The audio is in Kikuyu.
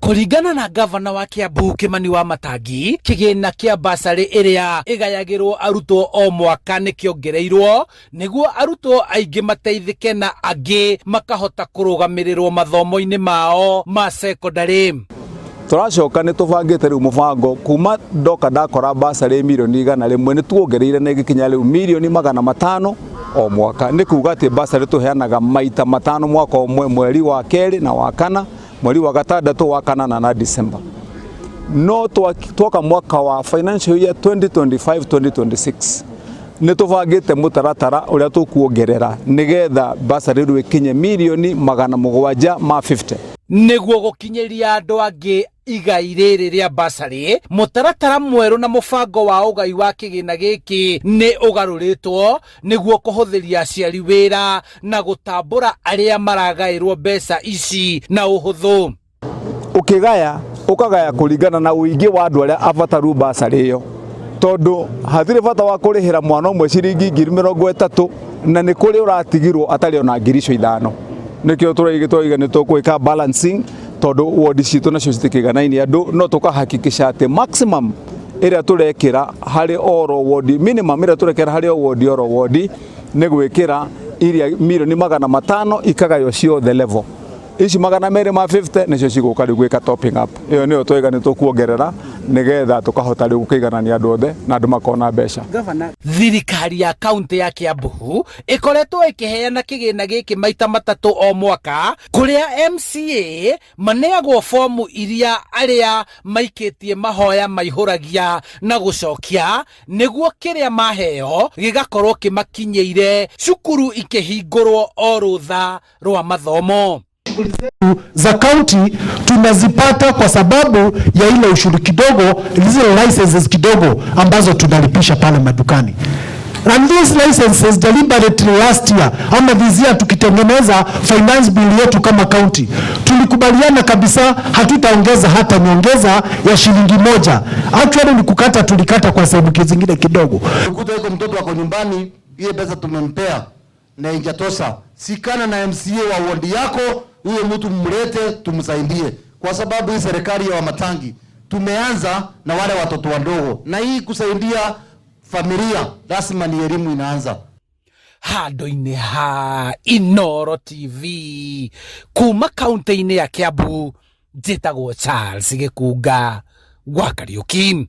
Kũringana na ngavana wa Kiambu Kimani wa Matangi, kĩgĩna kĩa basarĩ ĩrĩa ĩgayagĩrwo arutwo o mwaka nĩ kĩongereirwo nĩguo arutwo aingĩ mateithĩke na angĩ makahota kũrũgamĩrĩrwo mathomo-inĩ mao ma sekondarĩ. Tũracoka nĩ tũbangĩte rĩu mũbango kuma ndoka ndakora basarĩ mirioni 100, nĩ tuongereire na ĩgĩkinya rĩu mirioni 500 o mwaka. Nĩ kuga atĩ basarĩ tũheanaga maita 5 mwaka ũmwe, mweri wa kerĩ na wa kana, mweri wa gatandatũ, wa kanana na December. No twoka mwaka wa financial year 2025 2026, nĩ tũbangĩte mũtaratara ũrĩa tũkuongerera nĩgetha basarĩ rĩu ĩkinye mirioni 750. Nĩguo gũkinyĩria andũ angĩ igai rĩrĩ rĩa basarĩ, mũtaratara mwerũ na mũbango wa ũgai wa kĩgĩna gĩkĩ nĩ ũgarũrĩtwo nĩguo kũhũthĩria aciari wĩra na gũtambũra arĩa maragaĩrwo mbeca ici na ũhũthũ. Ũkĩgaya, ũkagaya kũringana na ũingĩ wa andũ arĩa abataru basarĩ ĩyo, tondũ hatirĩ bata wa kũrĩhĩra mwana ũmwe ciringi 30,000 na nĩ kũrĩ ũratigirwo atarĩ ona 5,000. Nĩkĩo tũraigĩ twaiga nĩ tũkwĩka balancing, tondũ wodi citũ nacio citikĩiganaine andũ, no tũkahakikisha atĩ maximum ĩrĩa tũrekĩra harĩ oro wodi, minimum ĩrĩa tũrekĩra harĩ o wodi oro wodi, nĩ gwĩkĩra iria mirioni 500 ikagaywo ciothe level. Ici 250 nĩcio cigũka rĩu gwĩka topping up. Ĩyo nĩyo twaiga nĩ tũkuongerera nĩgetha tũkahota rĩu gũkĩiganania andũ othe na andũ makona mbeca. Thirikari ya kaunti ya Kiambu ĩkoretwo ĩkĩheana kĩgĩna gĩkĩ maita 3 o mwaka, kũrĩa MCA maneagwo fomu iria arĩa maikĩtie mahoya maihũragia na gũcokia, nĩguo kĩrĩa maheo gĩgakorwo kĩmakinyĩire cukuru ikĩhingũrwo o rũtha rwa mathomo. Za kaunti tunazipata kwa sababu ya ile ushuru kidogo, zile licenses kidogo ambazo tunalipisha pale madukani. And these licenses, deliberately last year ama this year, tukitengeneza finance bill yetu kama county, tulikubaliana kabisa hatutaongeza hata nyongeza ya shilingi 1. Actually ni kukata tulikata kwa sehemu zingine kidogo. Ukuta yuko mtoto wako nyumbani, ile pesa tumempea na haijatosha. Shikana na MCA wa wodi yako, huyo mtu mlete tumsaidie, kwa sababu hii serikali ya Wamatangi tumeanza na wale watoto wadogo, na hii kusaidia familia lazima ni elimu inaanza. Handũ-inĩ ha Inoro TV kuma kaunti-inĩ ya Kiambu, njĩtagwo Charles Gĩkunga wa Kariũki.